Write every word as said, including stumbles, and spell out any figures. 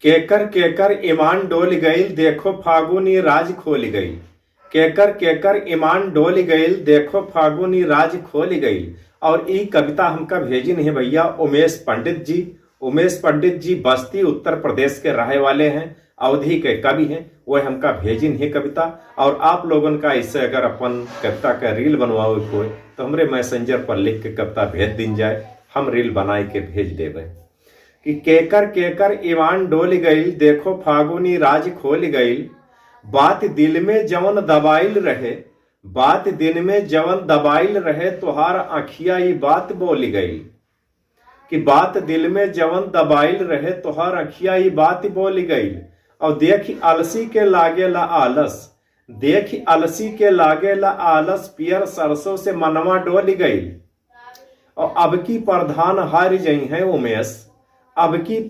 केकर केकर ईमान डोल गइल, देखो फागुनी राज खोल गइल। केकर केकर ईमान डोल गइल, देखो फागुनी राज खोल गइल। और ई कविता हमका भेजिन है भैया उमेश पंडित जी। उमेश पंडित जी बस्ती उत्तर प्रदेश के रहे वाले हैं, अवधी के कवि हैं। वो हमका भेजिन है कविता। और आप लोगन का इससे अगर अपन कविता का रील बनवावे के होए तो हमरे मैसेंजर पर लिख के कविता भेज दिन जाए, हम रील बनाए के भेज देवे। कि केकर केकर ईमान डोल गइल, देखो फागुनी राज खोल गइल। बात दिल में जवन दबाइल रहे, बात दिल में जवन दबाइल रहे, तोहार अखिया ई बात बोल गइल। कि बात दिल में जवन दबाइल रहे, तोहार अखिया ई बात बोल गइल। और देखि अलसी के लागेला आलस, देखि अलसी के लागेला आलस, पियर सरसों से मनवा डोल गइल। और अब की प्रधान हार जइहैं उमेश, अब की